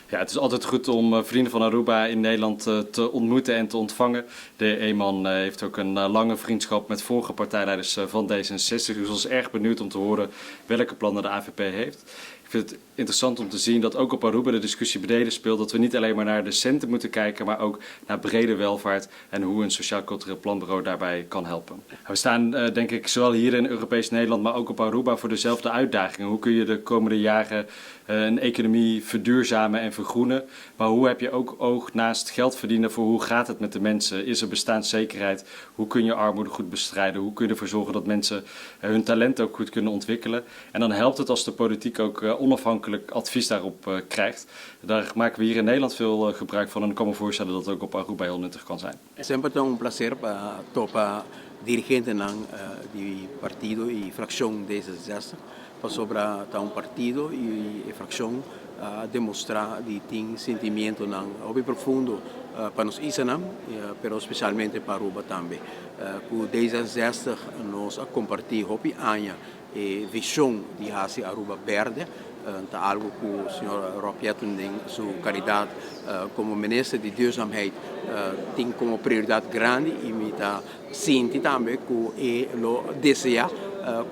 Ja, het is altijd goed om vrienden van Aruba in Nederland te ontmoeten en te ontvangen. De Eman heeft ook een lange vriendschap met vorige partijleiders van D66. Dus ik was erg benieuwd om te horen welke plannen de AVP heeft. Ik vind het interessant om te zien dat ook op Aruba de discussie breder speelt. Dat we niet alleen maar naar de centen moeten kijken, maar ook naar brede welvaart en hoe een sociaal-cultureel planbureau daarbij kan helpen. We staan denk ik zowel hier in Europees Nederland, maar ook op Aruba voor dezelfde uitdagingen. Hoe kun je de komende jaren een economie verduurzamen en vergroenen? Maar hoe heb je ook oog naast geld verdienen voor hoe gaat het met de mensen? Is er bestaanszekerheid? Hoe kun je armoede goed bestrijden? Hoe kun je ervoor zorgen dat mensen hun talent ook goed kunnen ontwikkelen? En dan helpt het als de politiek ook onafhankelijk advies daarop krijgt. Daar maken we hier in Nederland veel gebruik van en ik kan me voorstellen dat het ook op Aruba heel nuttig kan zijn. Semper ta un plaser pa topa dirigentenan di partido i frakshon D66 pasobra ta un partido i frakshon a demostrá di tin sentimientonan hopi profundo pa nos islanan, pero spesialmente pa Aruba tambe. Ku D66 nos a kompartí hopi aña e vishon di hasi Aruba berde, ta algu ku señor Rob Jetten den su kalidat komo minister di duurzaamheid tin komo prioridat grandi i mi ta sinti tambe ku e lo deseá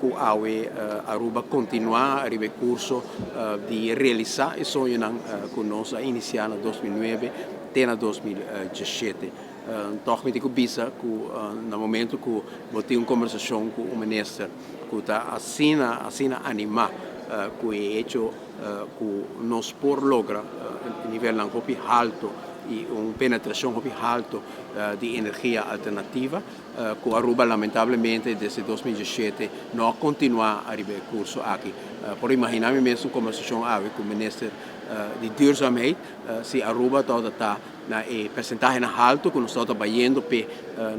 ku awe Aruba kontinuá riba e kurso di realisá e soñonan ku nos a inisiá na 2009 te na 2017. Tòg mi tin ku bisa ku na momentu ku bo tin un kombersashon ku un minister ku ta asina asina animá ku e hecho ku nos por logra nivelnan hopi halto i un penetrashon hopi halto di energia alternativa ku Aruba lamentablemente desde 2017 no a kontinuá ariba e kurso aki. Por imaginá mi mes un kombersashon awe ku minister di duurzaamheid si Aruba tabata ta na e persentahenan halto ku nos tabata bayendo p'e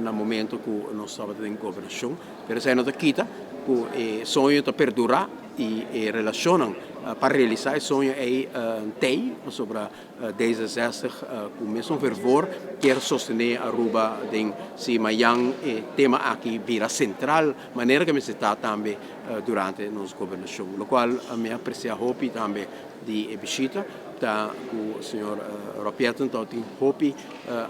na momento ku nos tabata den gobernashon. Pero esei no ta kita ku e soño ta perdurá i e relashonnan pa realisá e soño ei t'ei pasobra D66 ku mesun fervor kier sostené Aruba den si mayan e tema aki bira sentral manera ke mester ta tambe durante nos gobernashon. Lokual mi a apresiá hopi tambe di e bishita ta ku señor Rob Jetten tabatin hopi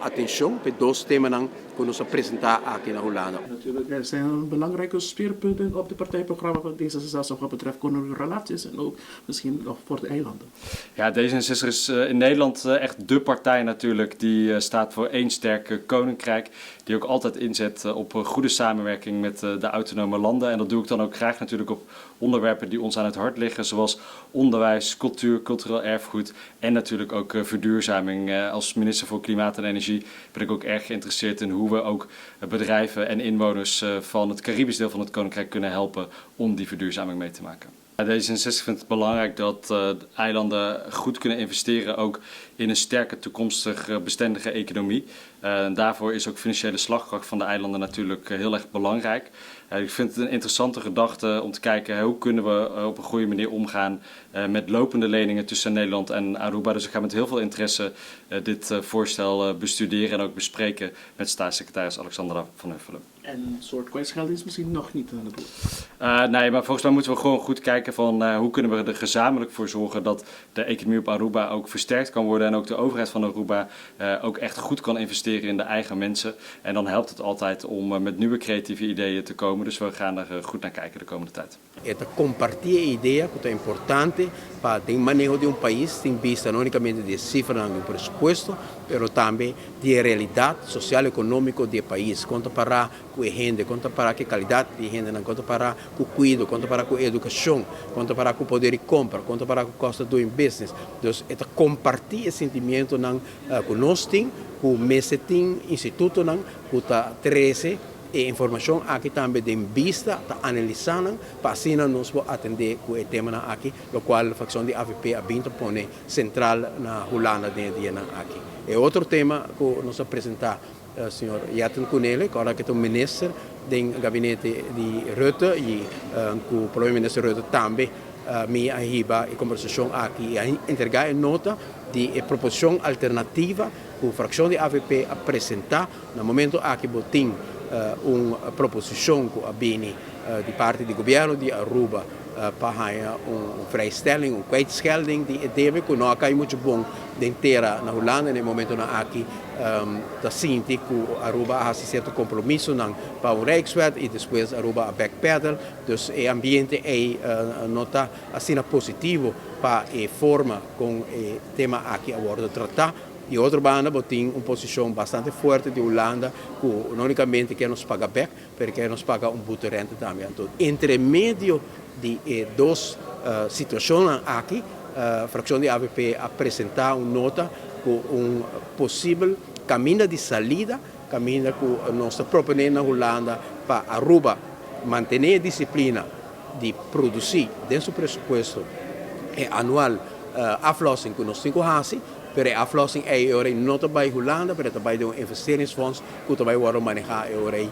atenshon pa e dos temanan ku nos a presentá aki na Hulanda. Natuurlijk, er zijn belangrijke speerpunten op de partijprogramma van D66 wat betreft koninklijke relaties en ook misschien nog voor de eilanden. Ja, D66 is in Nederland echt dé partij natuurlijk die staat voor één sterk koninkrijk. Die ook altijd inzet op goede samenwerking met de autonome landen. En dat doe ik dan ook graag natuurlijk op onderwerpen die ons aan het hart liggen, zoals onderwijs, cultuur, cultureel erfgoed en natuurlijk ook verduurzaming. Als minister voor Klimaat en Energie ben ik ook erg geïnteresseerd in hoe we ook bedrijven en inwoners van het Caribisch deel van het Koninkrijk kunnen helpen om die verduurzaming mee te maken. D66 vindt het belangrijk dat de eilanden goed kunnen investeren ook in een sterke toekomstig bestendige economie. En daarvoor is ook financiële slagkracht van de eilanden natuurlijk heel erg belangrijk. Ik vind het een interessante gedachte om te kijken hoe kunnen we op een goede manier omgaan met lopende leningen tussen Nederland en Aruba. Dus ik ga met heel veel interesse dit voorstel bestuderen en ook bespreken met staatssecretaris Alexandra van Huffelen. En een soort kwijtschelding is misschien nog niet aan de beurt. Nee, maar volgens mij moeten we gewoon goed kijken van hoe kunnen we er gezamenlijk voor zorgen dat de economie op Aruba ook versterkt kan worden en ook de overheid van Aruba ook echt goed kan investeren in de eigen mensen. En dan helpt het altijd om met nieuwe creatieve ideeën te komen. Dus we gaan er goed naar kijken de komende tijd. E ta kompartí e idea ku ta importante pa den maneho di un pais tin bista no únikamente di e sifranan di un presupuesto, pero tambe di e realidat sosial-ekonómiko di e pais, kon ta pará ku e hende, kon ta pará ku e kalidat di e hendenan, kon ta pará ku kuido, kon ta pará ku edukashon, kon ta pará ku poder di kompra, kon ta pará ku cost of doing business. Dus e ta kompartí e sentimientonan ku nos tin, ku mester tin institutonan ku ta trese e informashon aki tambe den bista, ta analisá nan pa asina nos por atendé ku e temanan aki, lokual frakshon di avp a bin ta pone sentral na Hulanda den e dianan aki. E otro tema ku nos a presentá señor Jetten Kunele, ku ora ku e ta un minister den gabinete di Rutte i ku prome minister Rutte tambe mi a hiba e kombersashon aki i a entregá e nota di e proposishon alternativa ku frakshon di avp a presentá. Na momento aki bo tin un proposishon ku a bini di parti di gobièrnu di Aruba pa haña un vrijstelling, un kwijtschelding di e debe ku no a kai muchu bon den tera na Hulanda na e momentonan aki ta sinti ku Aruba a hasi sierto kompromisonan pa un Rijkswet i despues Aruba a backpedal. Dus e ambiente ei no ta asina positivo pa e forma kon e tema aki a wòrdu tratá. Di otro banda bo tin un posishon bastante fuerte di Hulanda ku no únikamente ke nos paga bèk, pero ke nos paga un boete rente tambe. Anto entre medio di e dos situashonnan aki frakshon di avp a presentá un nota ku un posibel kaminda di salida, kaminda ku nos ta proponé na Hulanda pa Aruba mantené e disiplina di produsí den su presupuesto e anual aflossing ku nos tin ku hasi, pero e aflossing ei e ora ei no ta bai Hulanda, pero e ta bai den un investeringsfonds ku ta bai wòrdu manehá e ora ei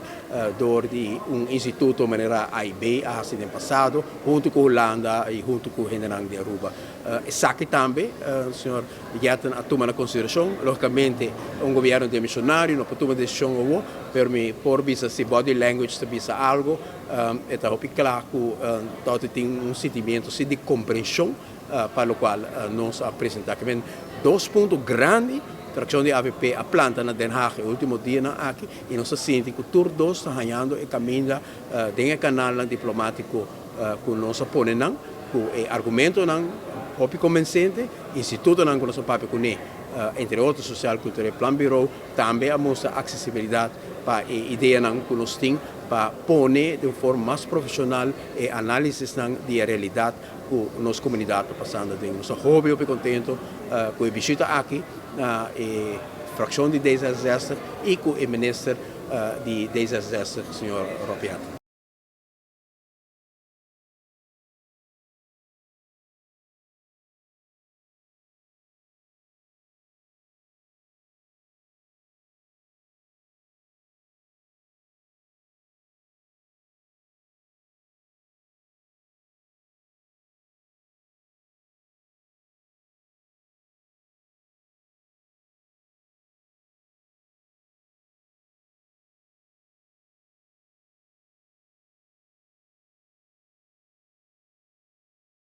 dor di un instituto manera AIB a hasi den pasado huntu ku Hulanda i huntu ku hendenan di Aruba. Esaki tambe señor Jetten a tuma na konsiderashon. Lógikamente un gobièrnu demisionario no por tuma desishon awor, pero mi por bisa si body language ta bisa algu e ta hopi kla ku tòg tin un sentimiento si di komprenshon pa lokual nos a presentá. Kimen dos punto grandi frakshon di avp a planta na Den Haag e último dianan aki i nos ta sinti ku tur dos ta hañando e kaminda den e kanalnan diplomátiko ku nos a pone nan ku e argumentonan hopi konbensente. Institutonan ku nos a papia kuné, entre otro Sociaal Cultureel Planbureau, tambe a mustra aksesibilidat pa e ideanan ku nos tin pa pone den un forma mas profeshonal e análisisnan di e realidat ku nos komunidat ta pasando aden. Nos ta hopi hopi kontento ku e bishita aki na e frakshon di D66 i ku e minister di D66, señor Rob Jetten.